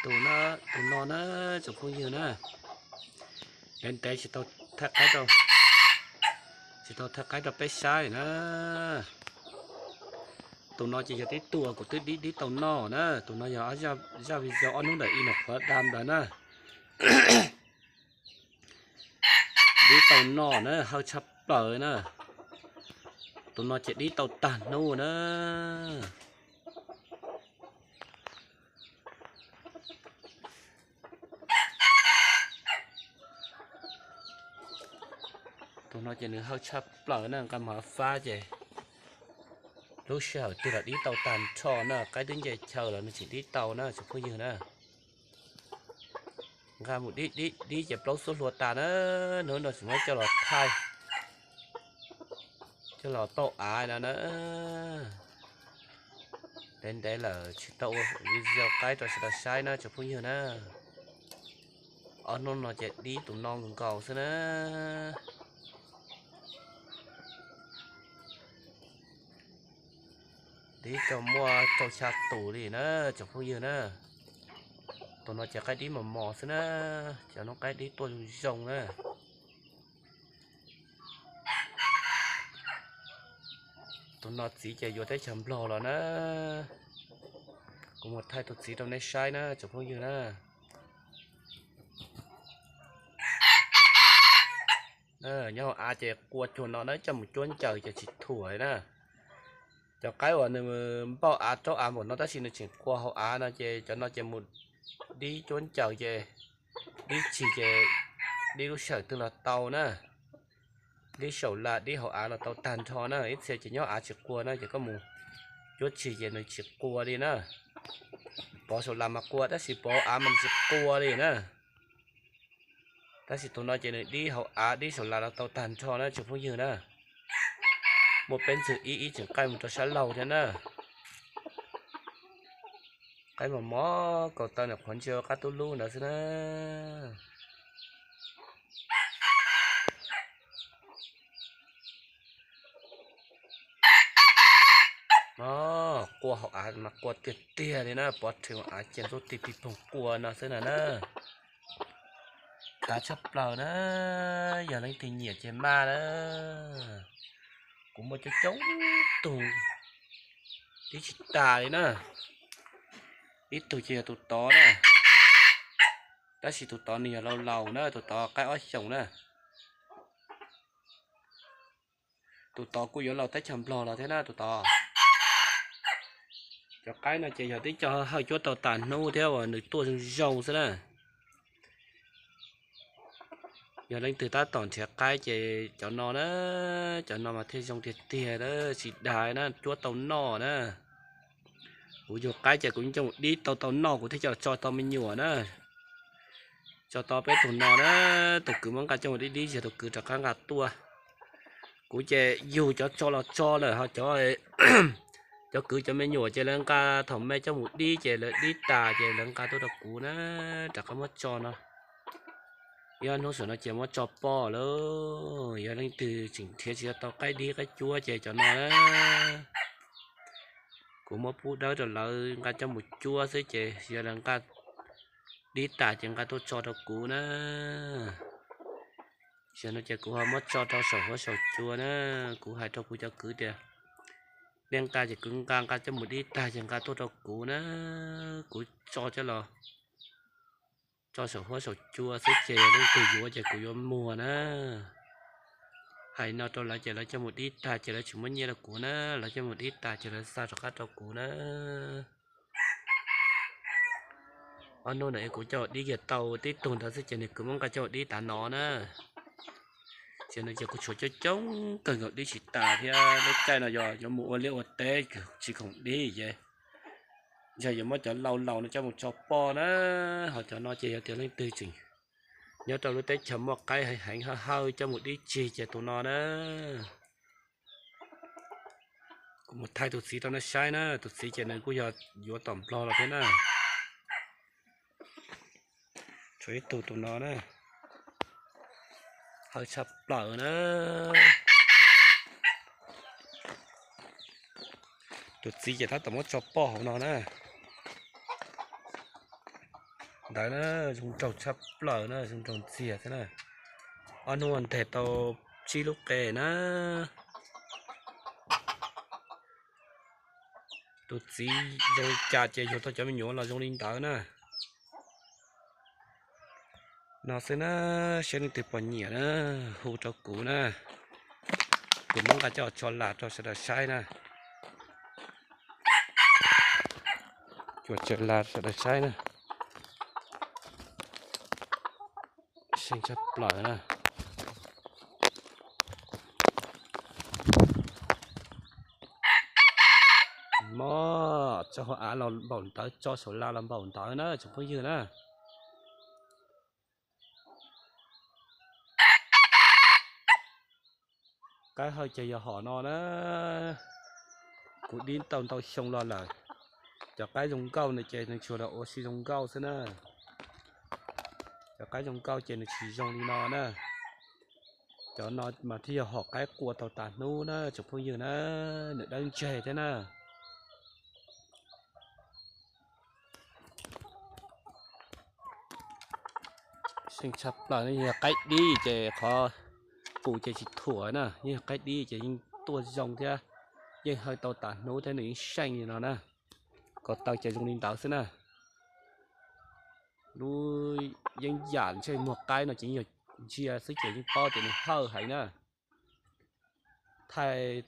Tus no, tus no na, tsoom phooj ywg na, ntev ntev tsis tau thaij qaib rau, tsis tau thaij qaib rau peb saib na. Tus no ces yog tib tug kuv twb dib dib tau noj na. Tus no yog zaj video ob hnub ntawm i nyuam qhuav da ntawd na. Dib tau noj na, hawj tshaj plaws na. Tus no ces dib tau tag hnub na. Tus no ces nws hawj tshaj plaws na, nqa mus hav fab ces lub sij hawm twg los dib tau tag nrho na, qaib twb nce chaw los nws tseem dib tau na tsoom phooj ywg na. Nqa mus dib dib dib ces plaub xub hlua tas na, hnub no tseem muab coj los thaij, coj los pauj av no na. Ntev ntev lawm tsis tau ua video qaib rau sawv daws saib na tsoom phooj ywg na. Ob hnub no ces dib tus no nkaus xwb na. Dib tau muaj rau xya tus li na tsoom phooj ywg na. Tus no ces qaib dib mos mos xwb na, cov no qaib dib tuaj zoo zoo na. Tus no txiv ces yuav teb chaws Nplog los na. Kuv mus thaij tus txiv rau nej saib na tsoom phooj ywg na. Nyob hauv av ces qua cuag no na, coj mus cuab ncaws ces tsis thuam li na. Cov qaib uas nws npauj av raub av npaum no tab sis nws tseem qua hauv av no ces cov no ces mus dib cuab ncaws ces dib tshis ces dib lub sij hawm twg los tau na. Dib saum las dib hauv av los tau tag nrho na, ib txhia ces nyob av tsis qua na ces koj mus cuab tshis ces nws tsis qua li na. Pov saum las mas qua tab sis pov hauv av mas nws tsis qua li na. Tab sis tus no ces nws dib hauv av dib saum las los tau tag nrho na tsoom phooj ywg na. Muaj peb ntxwg ib ib tseem qaij mus rau sab laug thiab na. Qaib mos mos kaus taw ntawm qhov ntsia qab tub lub ntawd xwb na. Qua hauv av mas qua tiag tiag li na, pov rhe hauv av ces ntxub tig tig poog qua no xwb na na. Kav tshaj plaws na, yog leej twg nyiam ces maj na. Kuv muaj coob coob tug, dib tsis tas li na. Ib tug ces yog tus tod na, tab sis tus tod nws yog laus laus na, tus tod qaib ob xyoos na. Tus tod kuj yuav los teb chaws Nplog los thiab na tus tod. Cov qaib no ces yog tib co hawj cuab tau tas hnub thiab uas nws tuaj zoo zoo xwb na. Yog leej twg tab tom nrhiav qaib ces cov no na, cov no mas thiaj zoo tiag tiag, tsis dag na, cuab tau noj na. Kuv yug qaib ces kuv coj mus dib tau tau noj kuv thiaj coj los tso tau me nyuam na. Tso tau peb tug no na, tus kwv muab nqa coj mus dib dib ziag tus kwv rov qab nqa tuaj. Kuv ces yug cov tso los tso lawm ho cov, cov kwv cov me nyuam ces lawv nqa thaum me coj mus dib ces lawv dib tas ces lawv nqa tuaj rau kuv na, rov qab muab tso no. Ib ob hnub saum no ces muab tso poj lawm. Yog leej twg tseem nrhiav tsis tau qaib dib qaib cuab ces cov no na, kuv muab pub dawb rau lawv nqa coj mus cuab xwb ces yog lawv nqa dib tas ces nqa tuaj tso rau kuv na. Tam sim no ces kuv ho muab tso rau saum huab saum cua na. Kuv hais rau kuv cov kwv tias nej nqa ces kwv nqa, nqa coj mus dib tag ces nqa tuaj rau kuv na, kuv tso coj los, tso saum huab saum cua xwb ces leej twg yuav ces kuv yuav muag na. Hais no rau lawv ces lawv coj mus dib tag ces lawv tsis muab nyiaj rau kuv na, lawv coj mus dib tag ces lawv xa rov qab rau kuv na. Ob hnub no kuv coj dib kiag tau tib tug ntawd xwb ces nws kwv muab nqa coj dib tav no na. Tam sim no ces kuv tshuav coob coob kawg nkaus dib tsis tas thiab, lub caij no yog yuav mus ua liaj ua teb tsis khoom dib ces yog yuav muab cov laus laus no coj mus tso poj na. Ho cov no ces yog tias leej twg tseem nyob rau lub teb chaws muaj qaib heev heev hawj hawj coj mus dib tsig ces tus no na. Kuv mus thaij tus txiv rau nej saib na, tus txiv ces nws kuj yog yuav tom Nplog los thiab na. Tshuav ib tug tus no na, hawj tshaj plaws na. Tus txiv ces tab tom muab tso poj hauv no na. Ntawd na, zoo nraug tshaj plaws na, zoo nraug ntxiag thiab na. Ob hnub nteg tau tsib lub qe na. Tus txiv zoo li cas ces yug tau cov me nyuam los zoo li ntawd na. No xwb na, saib leej twg pom nyiam na, hu rau kuv na. Kuv muab nqa coj tso lag rau sawv daws saib na. Cuam tsaws lag sawv daws saib na. Seej tshaj plaws na. Mob, tso hauv av los npaum ntawd, tso saum lag los npaum ntawd na tsoom phooj ywg na. Qaib hawj ces yog hom no na. Kuv dib tau ntau xyoo los lawm. Cov qaib zoo nkauj no ces nws tsuas los ua si zoo nkauj xwb na. Cov qaib zoo nkauj ces nws tsis zoo li no na. Cov no mas thiaj yog hom qaib qua tau tas hnub na tsoom phooj ywg na. Nws dawb ntseg thiab na. Seej tshaj plaws, yog qaib dib ces qhov qus ces tsis thuam na, yog qaib dib ces yeej tuaj zoo thiab, yeej hawj tau tas hnub thiab nws yeej seej li no na. Ko taw ces zoo li ntawd xwb na. Lub yeeb yam ntsej muag qaib no ces yeej yog ntsia xwb ces yeej paub tias nws hawj heev na. Thaij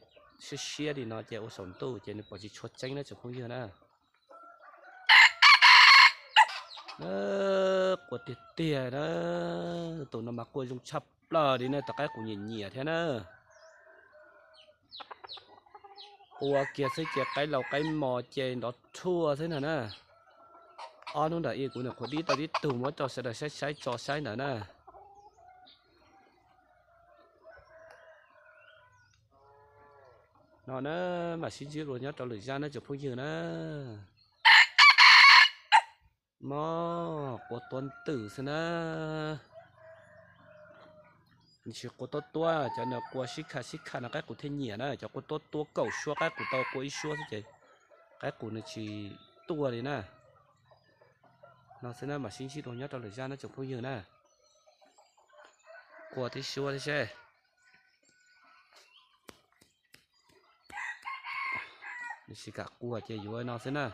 siab siab li no ces ua saum ntuj ces nws pom tsis tshua tseeb na tsoom phooj ywg na. Qua tiag tiag na, tus no mas qua zoo tshaj plaws li na, tus qaib qus nyiam nyiam thiab na. Qua kiag xwb ces qaib laus qaib mos ces nrov rhuaj xwb ntag na. Ob hnub ntawm ib kuv nyuam qhuav dib tau tib tug muab rau sawv daws saib saib tso saib ntawd na. No na, mam sib ntsib dua nyob rau lwm zaj na tsoom phooj ywg na. Mob, qua tuab ntwm xwb na. Nws tsis qua tuab tuab, cov nws qua sib kham sib kham no qaib qus thiaj nyiam na, cov qua tuab tuab kaum suab qaib qus tau qua ib suab xwb ces qaib qus nws tsis tuaj li na. No xwb na, mam sib ntsib dua nyob rau lwm zaj na tsoom phooj ywg na. Qua tib suab thiab seb. Nws tsis kam qua ces yuav no xwb na.